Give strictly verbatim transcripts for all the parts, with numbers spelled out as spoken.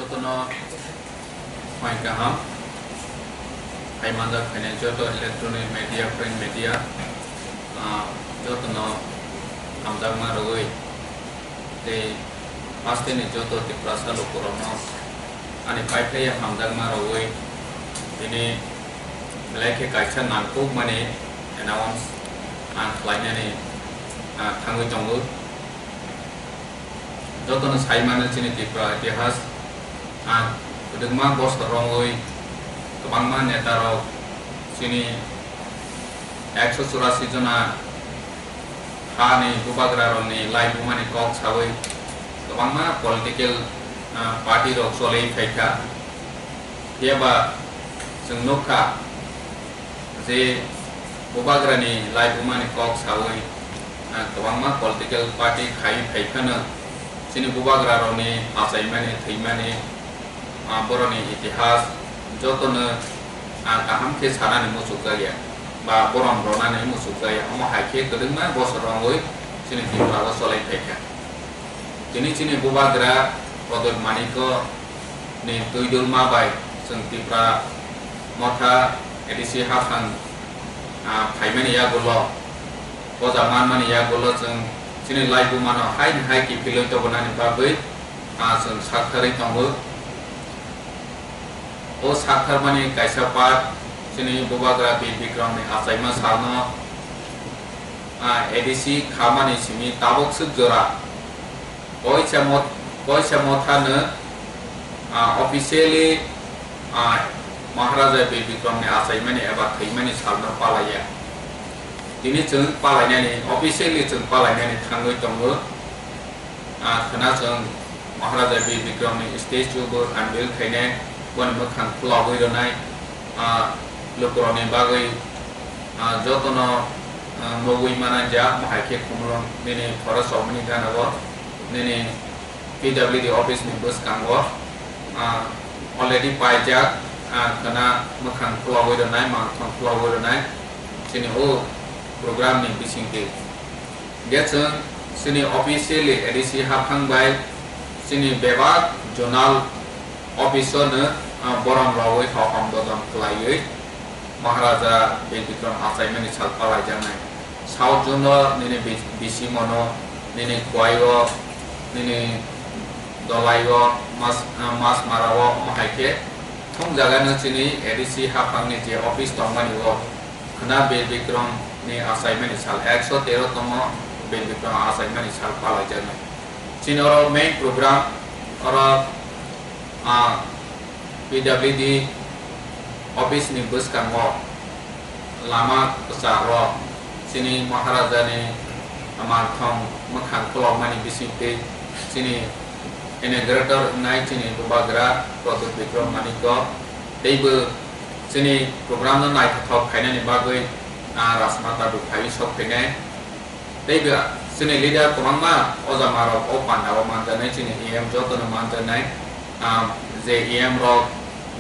Jotono phai kaham, phai manjak phainai joto electronic media, print media, ah, jotono hamjakma rwui tei hasteni joto Tiprasa lukurokno ani paiphlaiya hamjakma rwui tini belai khe kaisa nangkukmani announce ang khlainani, ah, thangwi tongo. Jotono sai mano chini Tripura itihas, ah, kwdwkma bosor romwi kwbangma neta rok chini ekso churasi jona hani bubagra rokni laibumani kok sawi kwbangma political, ah, party rok choli phaikha. Phiya ba chwng nukha je bubagrani laibumani kok sawi, ah, kwbangma political party khai phai phano chini bubagra rokni achaimani, thwimani, ah, borokni itihas jotono, ah, kaham khe sanani muchukjakya ba borom rwnani muchukjakya. Omo hai khe kwdwkma bosor romwi chini Tripura o cholai phaikha. Tini chini bubagra Pradyot Manikya ni twi dulma bai chwng Tipra Motha A D C haphang, ah, phaimani yagulo, poja manmani yagulo chwng chini laibumano haini hai kiphilwi tobonani bagwi, ah, chwng saktharwi tongo. O saktharmani kaisa part chini bubagra Bir Bikramni achaima salno, ah, A D C khamani simi tabuk swk jora Koisa Mot-, Koisa Mothano, ah, officially, ah, Maharaja Bir Bikramni achaimani eba thwimani salno palaiya. Tini chwng palainani, officially chwng palainani thangwi tongo. Ah, khwna chwng Maharaja Bir Bikramni statue bo unveil khainai, boni mwkhang khulogwi rwnai, ah, lukurokni bagwi, ah, jotono, ah, nugwi mananja, omo hai khe Khumulwng nini Forest Office ni gana o, nini P W D office ni bwskango, ah, already paijak, ah, khwna mwkhang khulogwi rwnai, mangthong khulogwi rwnai, chini o program ni bisingtwi. Hingkhe chwng chini officially A D C haphang bai chini bebak zonal office o no, ah, borom rogwi hokom bodom khlaiwi Maharaja Bir Bikram achaimani sal palaijaknai. South zone o nini bi-, bisi mono, nini Khowai o, nini Dolai o, Mas-, ah, Masmara o, omo hai khe thung jaga no chini A D C haphang ni je office tongmani o, Khwna Bir Bikram ni achaimani sal, ekso tero tomo Bir Bikram achaimani sal palaijaknai. Chini oro main program, oro, ah, P W D office ni bwskango lama kwcharo chini Maharaja ni mangthong mwkhang khulokmani bisingtwi chini inaugurator wngnai chini bubagra Pradyot Bikram Manikya teibo chini program no naithothok khainani bagwi, ah, Rajmata bo phaiwi sok phainai. Teibo chini leader kwbangma ojamarok o panda o manjaknai, chini E M jotono manjaknai, ah, je E M rok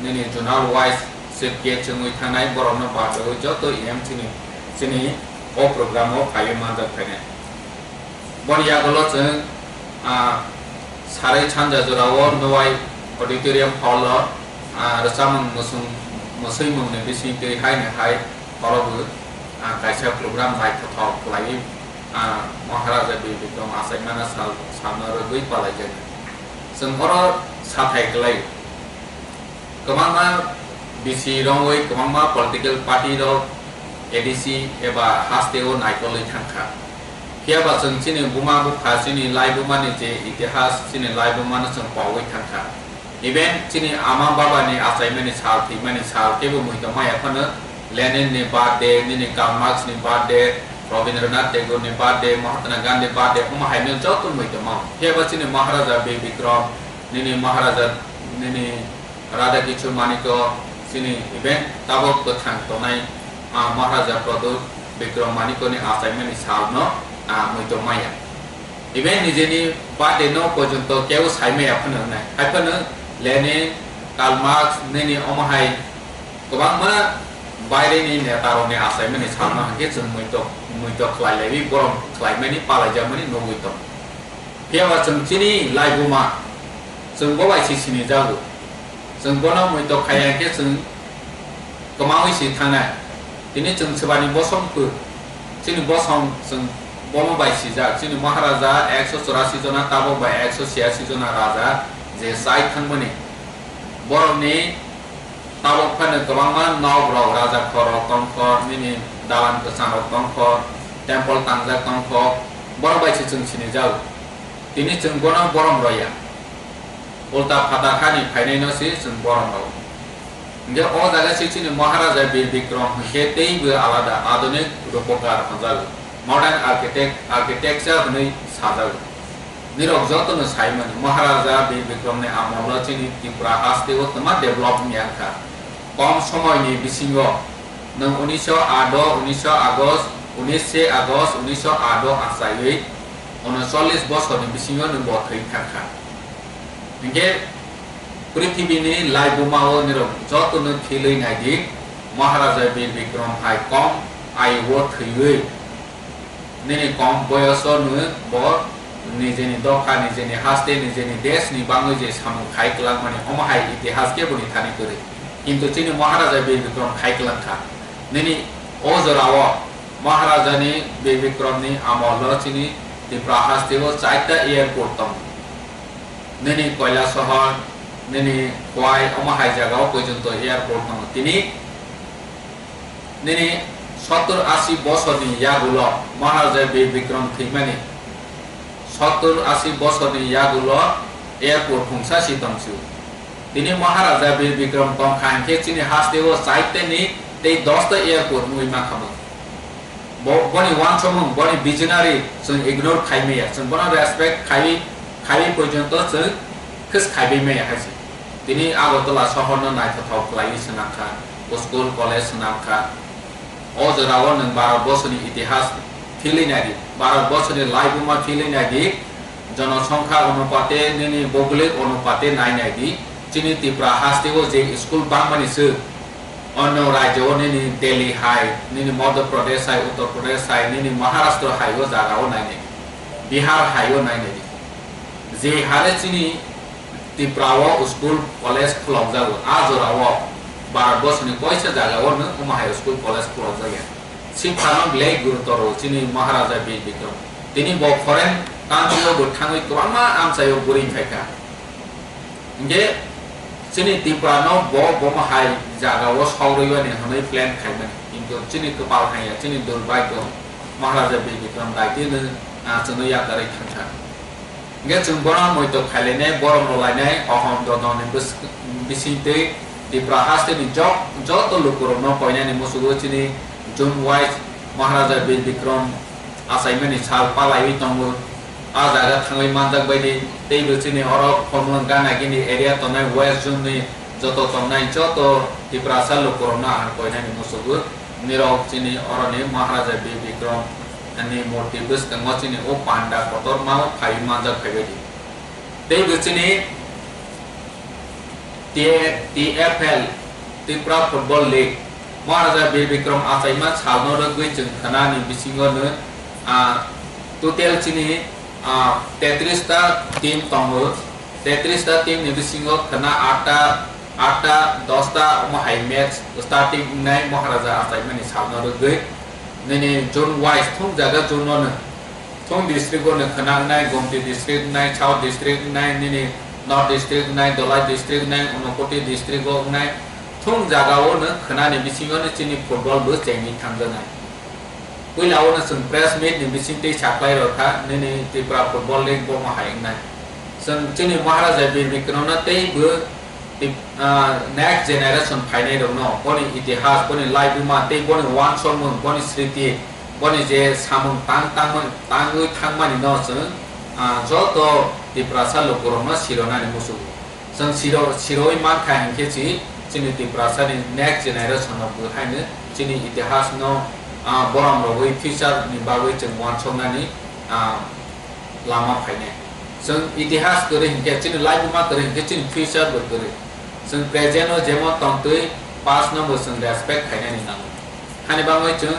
nini zonal wise chief guest wngwi thangnai, borokno bachawi joto E M chini, chini o program o phaiwi manjak phainai. Boni yagulo chwng, ah, sarai sanja jorao Nowai Auditorium Hall o, ah, rwchapmung mwswng, mwswimungni bisingtwi haino hai khorobo, ah, kaisa program naithothok khlaiwi, ah, Maharaja Bir Bikram achaimana sal, salno rwgwi palaijak. Chwng oro sathai kwlai. Kwbangma bisi rongwi kwbangma political party rok A D C eba haste o naikolwi thangkha. Phiya ba chwng chini buma bupha, chini laibuma ni je itihas, chini laibuma no chwng pawi thangkha. Even chini ama baba ni achaimani sal, thwimani sal, kebo muitu maya phano Lenin ni birthday, nini Karl Marx ni birthday, Rabindranath Tagore ni birthday, Mahatma Gandhi birthday, omo hai no joto muitu mao. Phiya ba chini Maharaja Bir Bikram, nini Maharaja, nini Radha Kishore Manikya chini even tabok kwthang tongnai, ah, Maharaja Pradyot Bikram Manikyani achaimani salno, ah, muitu maya. Even nijeni birthday no porjonto kebo sai maya phano wngnai. Hai phano Lenin, Karl Marx, nini omo hai kwbangma baireni neta rokni achaimani salno hwnkhe chwng muitu, muitu khlai laiwi borom khlaimani palaijakmani nugwi tongo. Phiya ba chwng chini laibuma, Chwng bo bai se sinijago. Chwng bono muitok khaiya khe chwng kwmaui se thangnai. Tini chwng swbani bosong kuk. Chini bosong chwng bomo bai sijak. Chini Maharaja ekso chorasi jona, tabok bai ekso chiyasi jona raja je chai thangmani. Borokni tabok phano kwbangma nok rok, raja khor rok tongkho, nini dalan kwchang rok tongkho, temple tangjak tongkho. Borok bai se chwng sinijago. Tini chwng bono borom roya. Ulta phatar hani phainaino se chwng borom rw. Hinkhe o jaga se chini Maharaja Bir Bikram hinkhe teibo alada, adhunik rupokar hwnjago. Modern architect, architecture hwnwi sajago. Nirok jotono saimani, Maharaja Bir Bikramni amolo chini Tripura hasteo twma develop wngya wngkha. Kom somoini bisingo nwng unisho aat o, unisho August, unishe August unisho aat o achaiwi unocholish bosorni bisingo nwng bo thwi thangkha. Hinkhe prithibini laibumao nirok jotono philwi naidi, Maharaja Bir Bikram hai kom ayugo thwiwi nini kom boyoso nw bo nijeni dopha, nijeni haste, nijeni desh ni bangwi je samung khai kwlangmani, omo hai itihas khe boni thani kwrwi. Kintu chini Maharaja Bir Bikram khai kwlangkha. Nini o jorao Maharaja ni Bir Bikram ni amolo chini Tripura hasteo chaita airport tongo. Nini Koilasohor, nini Khowai, omo hai jagao poijonto airport tongo. Tini nini sottor ashi bosorni yagulo Maharaja Bir Bikram thwimani, sottor ashi bosorni yagulo airport khungsa si tongsu. Tini Maharaja Bir Bikram tongkha hinkhe chini hasteo chaiteni tei dosta airport wngwi mankha bo. Bo-, boni wansukmung, boni visionary chwng ignore khai maya, chwng bono respect khai, khaiwi porjonto chwng khis khaiwi maya hai se. Tini Agartala sohorno naithothok khlaiwi swnamkha, school, college swnamkha. O jorao nwng Bharat borsoni itihas philwi naidi, Bharat borsoni laibuma philwi naidi, jonosongkha onupate, nini boglik onupate nai naidi, chini Tripura hasteo je school bangmani se, onno rajyo nini Delhi hai, nini Madhya Pradesh hai, Uttar Pradesh hai, nini Maharashtra hai o jaga o nai nai, Bihar hai o nai nai. Je hare chini Tripura o school college khulok jago, a jora o Bharat borsoni koisa jaga o no omo hai school college khulok jagya. Sikha no belai gurutor o chini Maharaja Bir Bikram. Tini bo foreign country o bo thangwi kwbangma amchai o bwrwi phaikha. Hinkhe chini Tripura no bo bomo hai jaga o sok rwibani hwnwi plan khaimani. Kintu chini kwpal haiya, chini durbhagyo Maharaja Bir Bikram daitino, ah, chwngno yakarwi thangkha. Hinkhe chwng bono moito khailainai, borom rwlainai, Ahom dodoni bwswk-, bisingtwi Tripura hasteni jok-, joto lukurokno koinani musugo chini June wise Maharaja Bir Bikram achaimani sal palaiwi tongo. A jaga thangwi manjak baidi, teibo chini oro Khumulwng gana gini area tongnai West Zone ni joto tongnai joto Tiprasa lukurokno ang koinani musugo. Nirok chini oroni Maharaja Bir Bikram ni murti bwskango chini o panda kotorma o phaiwi manjak phaibaidi. Teibo chini T-, T F L, Tripura Football League, Maharaja Bir Bikram achaima salno rwgwi chwng khwnani bisingo no, ah, total chini, ah, tetris ta team tongo. Tetris ta team ni bisingo khwna atta, atta, dosta omo hai match starting wngnai Maharaja achaimani salno rwgwi. Nini zone wise thung jaga zone no no. Thung district o no khwna wngnai, Gomti district wngnai, South district wngnai, nini North district wngnai, Dholai district wngnai, Unakoti district o wngnai. Thung jaga o no khwnani bisingo no chini football bo chengwi thangjaknai. Puila o no chwng press meet ni bisingtwi saklai rw kha, nini Tripura Football League bo mo hai wngnai. Chwng chini Maharaja Bir Bikram no tei bo Tip-, ah, next generation phainai rokno boni itihas, boni laibuma tei boni wansokmung, boni sriti, boni je samung tang tangmani, tangwi thangmani no chwng, ah, joto Tiprasa lukurokno sironani muchungo. Chwng siro-, siroi mankha hinkhe chi-, chini Tiprasani next generation no bwhaino chini itihas no, ah, borom rogwi future ni bagwi chwng wansoknani, ah, lama phainai. Chwng itihas kwrwi hinkhe chini laibuma kwrwi hinkhe chini future bo kwrwi. Chwng present o jemon tongtwi past no bo chwng respect khainani nango. Hani bagwi chwng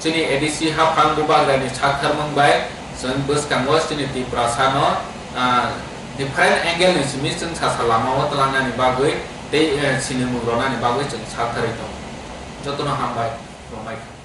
chini A D C haphang bubagrani saktharmung bai chwng bwskango chini Tiprasa no, ah, different angle ni simi chwng sasa lama o twlangnani bagwi tei, eh, sinimung rwnani bagwi chwng sak tharwi tongo. Jotono hambai, romai kha.